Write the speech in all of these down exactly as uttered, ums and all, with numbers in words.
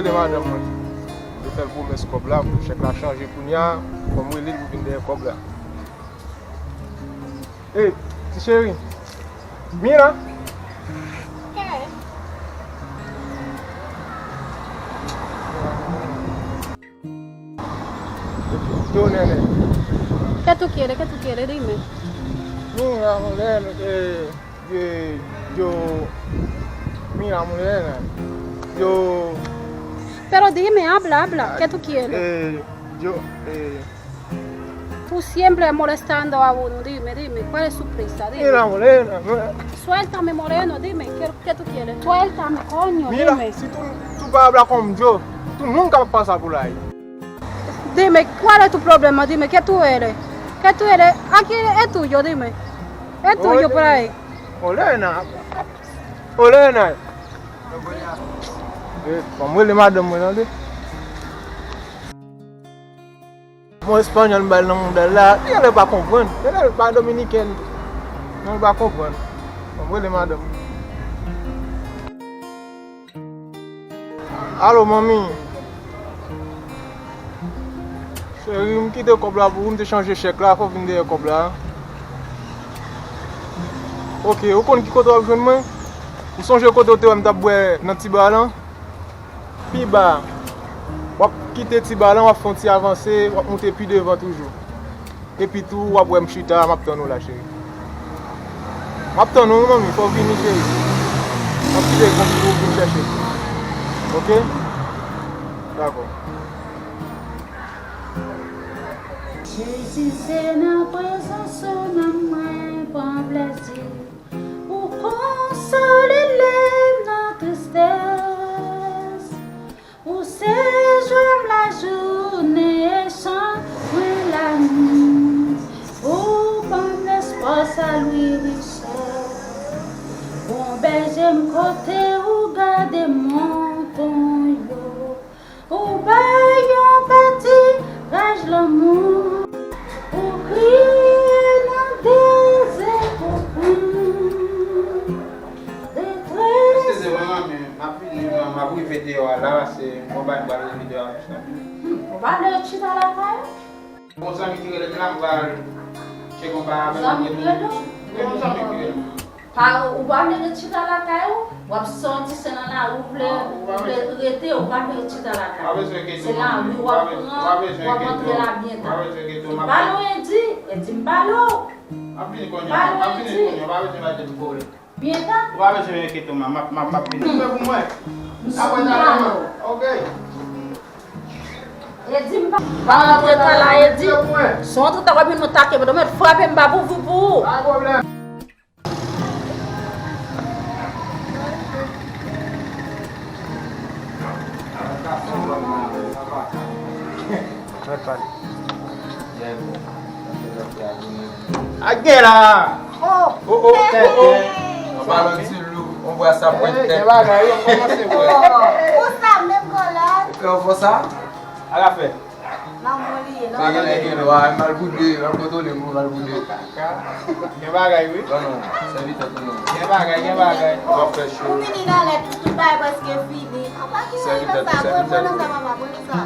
Se madanm mwen. Yo fè l pwomès kòb la, pou chèk la chanje kounye a, fò m rele l pou vin dèyè kòb la. Ey, ti cheri. Mira. Yo, nènè. ¿Qué tú quieres? ¿Qué tú quieres? Dime. Mira, mulher, eh, yo, yo, mira, mulher, yo, Pero dime, habla, habla, ¿qué tú quieres? Eh, yo, eh, Tú siempre molestando a uno, dime, dime, ¿cuál es su prisa? Dime. Mira, mulher, Suéltame, moreno, dime, ¿qué, qué tú quieres? Suéltame, coño, mira, dime. Si tú, tú vas a hablar con yo, tú nunca vas a pasar por ahí. Dime, ¿cuál es tu problema? Dime, ¿qué tú eres? ¿Qué tú eres? Aquí es tuyo, dime. Es tuyo por ahí. Olena. Olena. Eh, fò m rele madanm mwen, tande. Bon, espanyòl m bay nan mouda l la, li genlè pa konprann. Genlè l pa dominikèn. Non, l pa konprann. Bon, m rele madanm. Alo, manmi. Cheri, m kite kòb la pou ou, m te chanje chèk la, fò w vin dèyè kòb la. Oke, ou konn ki kote w ap jwenn mwen? Ou sonje kote w te wè m t ap bwè nan ti ba lan? Pi ba. W ap kite ti ba lan, w ap fè yon ti avanse, w ap moute pi devan toujou. Epi tou, w ap wè m chita, m ap tann ou la, cheri. M ap tann ou, wi, manmi, fò w vini, cheri. M ap kite konsi pou w vin chèche m. Oke? Dakò. Jezi, se nan prezans ou nanm mwen pran plezi. Ou konsole lè m nan tristès. Ou se jwa m lajounen e chan mwen lannuit. Ou ban m lespwa, sali richès. Bon bèje m kote ou gade mouton yo. Ou bay yon pati raj lanmou. Ou kriye nan dezè pou pran retrès. Eskize mwen, manmi, m ap vini, m ap rive deyò a la, se yon bagay m pral regle deyò a, jis nan minit. Hmm, ou pa vle chita lakay ou? Gon zanmi ki rele m la, m pral tcheke yon bagay avè l. Zanmi ki rele w? Wi, yon zanmi ki rele m. Pa, ou pa vle ret chita lakay ou, w ap sòti, se nan lari ou vle, ou vle rete, ou pa vle ret chita lakay ou. Se lari w ap pran, w ap antre la byen ta. M pale w, Edi, Edi, m pale w. M ap vini kounye a, m ap vini kounye a, ou pa bezwen mete m kole. Byen ta. Ou pa bezwen enkyete w, m ap, m ap, m ap vini. Fè pou mwen. Apre sa, ok. Edi, m pa, m pa rantre pa la, Edi. Se yon treta w ap vin nou take, mwen frape m pa pou, pou, pou ou. Pa pwoblèm. Mèt pale. Ak gen la. Oh, oh, oh, oh, oh. An palan ti lou, on bwa sa pwente. Gen bagay, yo kòmanse wè. Pou sa menm kòlòt. Ou fè yon fò sa? Ala fè. Lanmou li ye, non? Sa genlè gen lwa, mal pou de, mal kontwole, mal pou de. Gen bagay, wi. Non, non, sèvitè tou non. Gen bagay, gen bagay. W ap fè cho. Ou vini nan lè tout, tout bagay prèske fini. Apa ki nan sa, mwen pran nan sa, mama, mwen nan sa.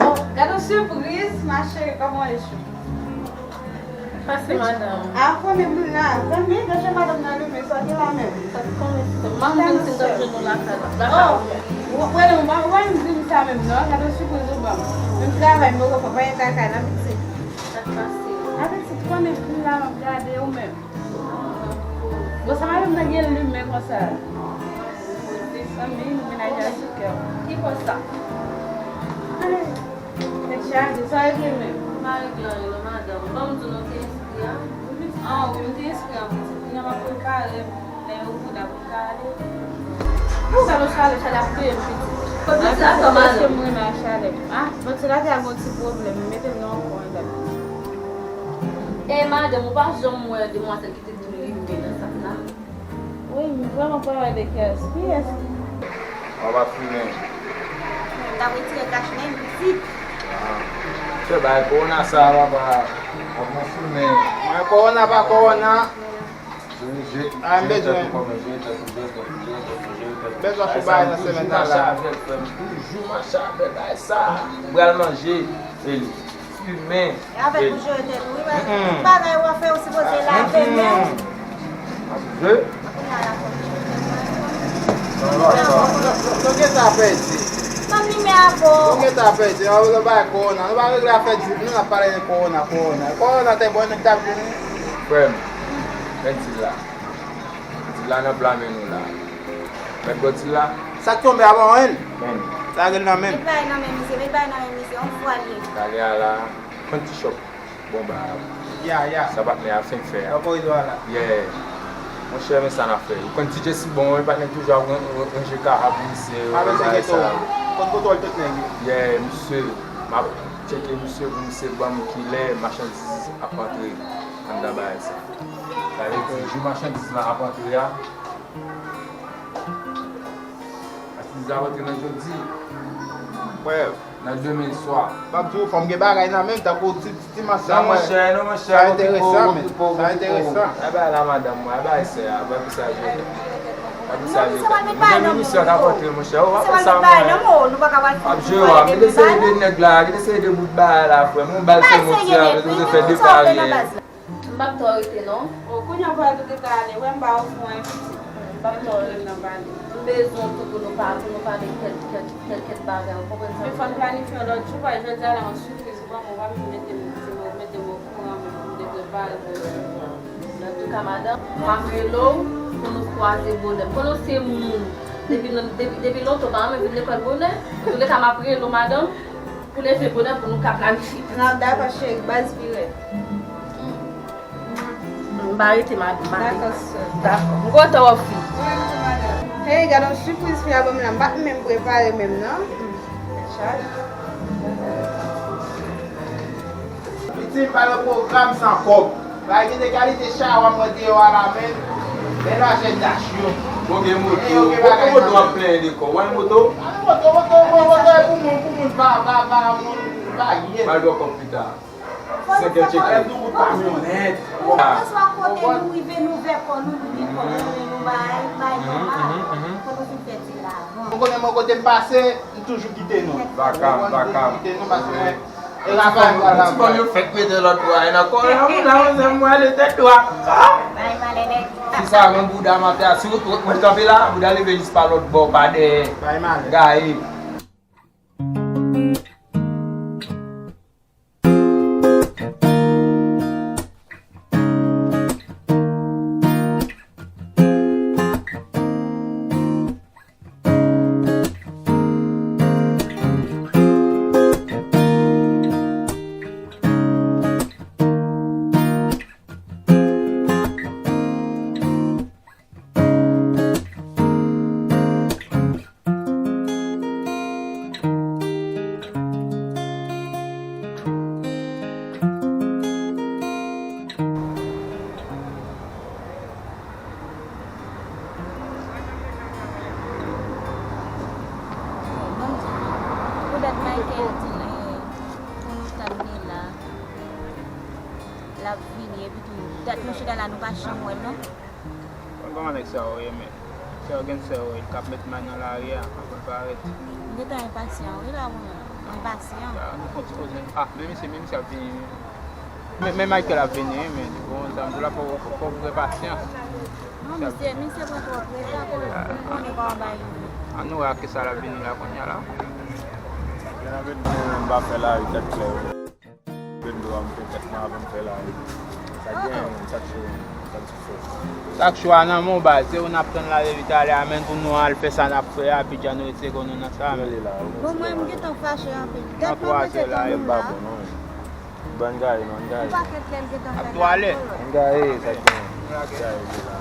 Oh, gade yon sipriz, ma chérie, kòman e cho? Pase, madanm. Ah, konnen m la. Zanmi, gade madanm nan limen, sa ki la menm? Sa ki konnen si m pa konn si m t ap jwenn nou lakay la. Oh, w-, w-, w-, w-, m di m sa menm, non? Gade yon sipriz ou ban m. Menm travay m poko fè, pa gen kaka nan pitit. Sa k pase? Apitit, konnen m la, m ap gade ou menm. Bon, sa madanm nan gen limen konsa? Mezanmi, nou menaj la sou kè w. Ki konsa? Ay, tèt chaje, sa regle menm? M pa regle anyen non, madanm. Ban m di w non, te enspire a. Ah, wi, m te enspire a, pitit. Kounye a m ap prepare m. Lè yo vin ap gade. Pou gade chalè, chalè ap touye m, pitit. Kote sa, madanm? Paske m renmen ak chalè. Ah, bon, se la te al gon ti pwoblèm, mete m nan yon kwen, gade. E madanm, ou pa janm wè demwazèl ki te di m li vle nan sa la? Wi, m vrèman pa wè dekès. Kiyès? Ou pa fimen. M t ap retire kach men m pitit. Ah. Se bay kowona sa, papa. Ap nan fimen. Mwen kowona pa kowona. Ah, m bezwen. Bezwen sou bagay nan semèn nan la. Toujou mache avèk bagay sa. M pral manje. Eli. Fimen. E avèk ou jere tèt ou, wi, men tout bagay w ap fè, ou sipoze lave men w. Ap jwe. Kounye a la fò m jere tèt mwen. Non, non, non, non, non, gentan pèdi. Ban m limyè a fò. Nou gentan pèdi. An, nou bay kowona. Nou pa regle afè di, nou ap pale de kowona, kowona. Kowona te bon, nèg t ap vini. Frè m, men di la. Di la nan pla men nou la. Mèt bò di la. Sa k tonbe a bon, en? Men. Sa gen nan men. Met bay nan men misye, met bay nan men misye, yon fwa l ye. Kale a la. Pran ti chòp. Bon, ba. Ya, ya. Sa patnè a fenk fè a. Ankò rizwa la. Yeah. Monchè, men sa n ap fè. Ou konn D J Sibon, wi, patnè toujou ap ran-, ran-, ranje kaha pou misye, wi, bagay sa. Kot kote w al tout nèg yo? Yeah, misye. M ap tcheke misye pou misye ban m kilè machandiz ap antre anndan bagay sa. Sa vle di, jou machandiz la ap antre a, machandiz la ap antre nan jodi. Frè. Nan demen swa. M ap di w, fò m gen bagay nan men m, tankou ti, ti, ti manchè. Non, monchè, non, monchè, sa enteresan, men. Sa enteresan. Ay, bay la, madanm mwen, ay, bay sè a, bay pou sa jwe. Bay pou sa jwe. Mwen menm misye k ap antre, monchè. Ou pa fè sa, mwen. Ap jwe, w ap mete seri de nèg la, mete seri de bout bagay la, frè m. Yon bal se moti a, mete fè de parye. M p ap twò rete non. O, kounye a pou al tout eta ale, wè m ba ou fon en pitit. M p ap twò rete. M bezwen w tou pou nou pa, pou nou pale kèk, kèk, kèk, kèk bagay, ou konprann sa? Men fò n planifye yon lòt jou, paske jodi a la, yon sipriz ou ban mwen, w pa menm mete m, mete m, mete m okouran, men pou m te prepare pou lòt jou. Antouka, madanm, m ap rele w pou nou kwaze bonè. M konnen w se moun, depi, depi, depi lontan, w pa renmen vin lekòl bonè. Antouleka, m ap rele w, madanm. Pou leve bonè pou nou ka planifye. N ap dakò, cheri, baz pi rèd. M pa rete, m ap, m ap. Dakò, sè. Dakò. M kontan w ap fi. Mwen menm tou, madanm. Hey, gade yon sipriz fi a ban m la. M pa t menm prepare menm, non. Tèt chaj. Li di m pa gen pwogram san kòb. Bay gen de kalite chawa mwen deyò a la, men. Men lajè dach yo. Bon, gen moto. Bon, gen moto w ap plenyen de kò. Wè moto? A, moto, moto, moto, moto, e pou moun, pou moun, pa, pa, pa, moun, pa gen. Mal bò kòb pita. Senkè tcheke. Lè nou wout kamyonèt. Oswa kote nou rive, nou vè kò nou, nou di kò nou, nou bay, bay nòmal. Kote w fin fè ti lavan. Ou konnen mwen kote m pase, m toujou kite nou. Vakam, vakam. Kite nou, pase mwen. E la pa yon ti fanm yo fèk mete lòt bò a nan kò yo, moun nan, se mwen ale tèt dwat. Bay malè nèg. Si sa, mwen bouda m atè a, si w, w, w kanpe la, bouda leve jis pa lòt bò, pa dèyè. Bay malè. Gaye. Bon, pou dat Michael di nou, pou nou tann li la, l ap vini, epi tou, dat nou chita la, nou pa janm wè l, non. Kòman nèg sa yo ye, men? Sa yo gen sè yo, li k ap met may nan lari a, avan l parèt. M gentan enpasyan, wi, la, mwen. Enpasyan. Ah, nou fè yon ti koze. Ah, men misye, men misye ap vini. Men, men Michael ap vini, wi, men li gon zam tou la, fò, fò, fò w gen pasyans. Non, misye, misye pran twòp reta pou, pou konnen kòman bagay yo ye. Ann wè a kisa l ap vini la kounye a la. Gen anpil moun pa fè lari tèt klè. Vin dwa m fè tèt mwen avan m fè lari. Sa k genyen menm, sa k cho menm, sa k sou fè. Sa k cho a nan men w baz, se ou n ap tann lave li talè a, men pou nou al fè sa n ap fè a, Abidjan nou rete se kon nou nan sa, men. Bon, mwen, m gentan fache anpil. Dat mwen mete tann ou la. Ban gaye, non, gaye. Yon pakèt lè l gentan fè. Ap twale. Ban gaye, sa k genyen. Gaye, gaye.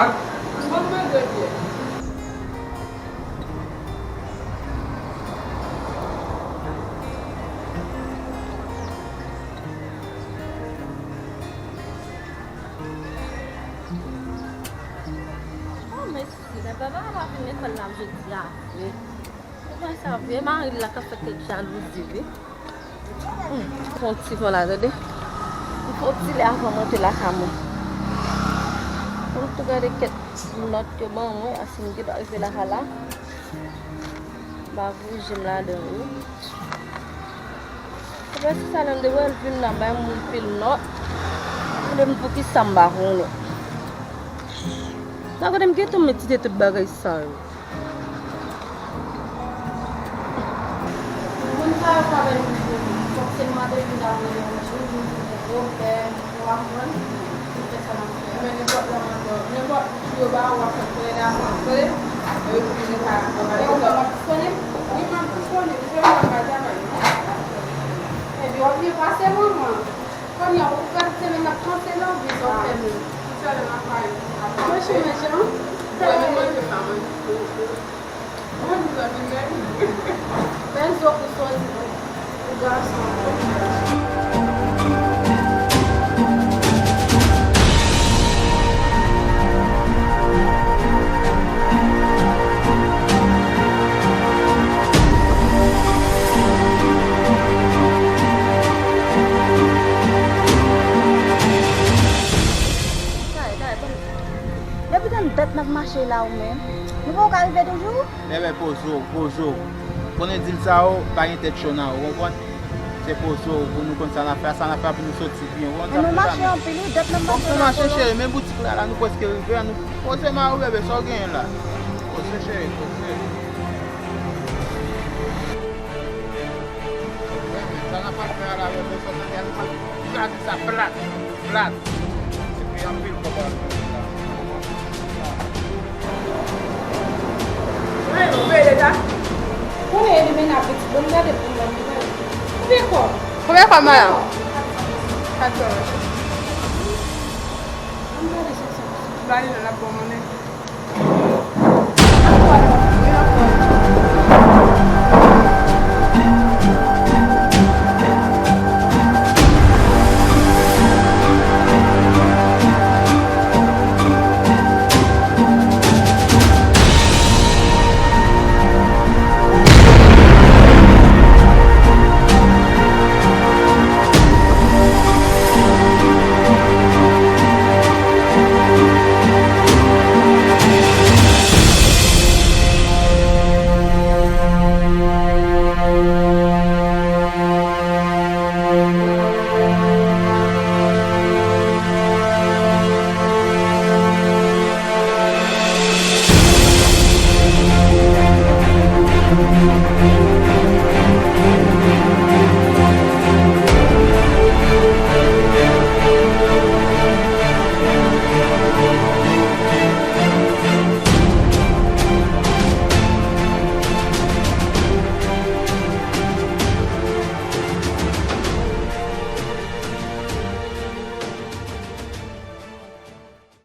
Ak mwen mwen de byen. Oh, mèsi. Lè papa a pa vin lekòl la jodi a vre. Ou wè sa vre, mari l la ka fè kèk jalouzi, wi. Hmm, fè yon ti van la, tande. M fè yon ti lè avan m antre lakay mwen. Pou m tou gade kèk nòt yo ban mwen, asi m gentan rive lakay la. M ap voye je m ladan yo. Apre se sa, lè m te wè l vin la, bay moun pil nòt. Mande m poukisa m pa konnen. Nan kote m gentan met kite tout bagay sa yo. Moun sa yo pa bèl pou yo. Fòk se mande pou ta voye yon jou, pou yo fè, pou aprann, pou fè sa n ap fè. Men nenpòt lè, nenpòt jou yo ba ou, w ap fè kole la, w ap kole, epi yo pa, yo pa disponib. Wi, m ap disponib, se mwen k ap bay travay. Epi w ap byen pase, manman. Kounye a, ou pral se menm ap panse nan vi sa w fè menm. Tout sa lè m ap pale. Manje, manje, an? Mwen menm manje pa manje. Mwen di zanmi men. Bèl zo pou soti pou gason. Depi tann dat n ap mache la ou menm, nou poko ka rive toujou? Bebe, poze w, poze w. Konnen dil sa yo, pa gen tèt cho nan yo, ou konprann? Se poze w pou nou konn sa n ap fè, sa n ap fè pou nou soti byen, ou konprann sa m di la? Men nou mache anpil, wi, dat n ap mache la. Fòk nou mache, cheri, men boutik la, la, nou prèske rive, an, nou poze mari w, bebe, sa w genyen la? Poze, cheri, poze. Sa n ap fè a la, bebe, sa w tande a, nou pral kraze sa plat, plat. Se pi anpil kòb a la. Mwen, nou pede ta. Mwen, e li men apeti, bon, gade pou mwen, mwen. Konbyen kòb? Konbyen kòb, madanm? Kat kòb. Mwen gade sa, sa. Ba li la, l ap bon, mwen.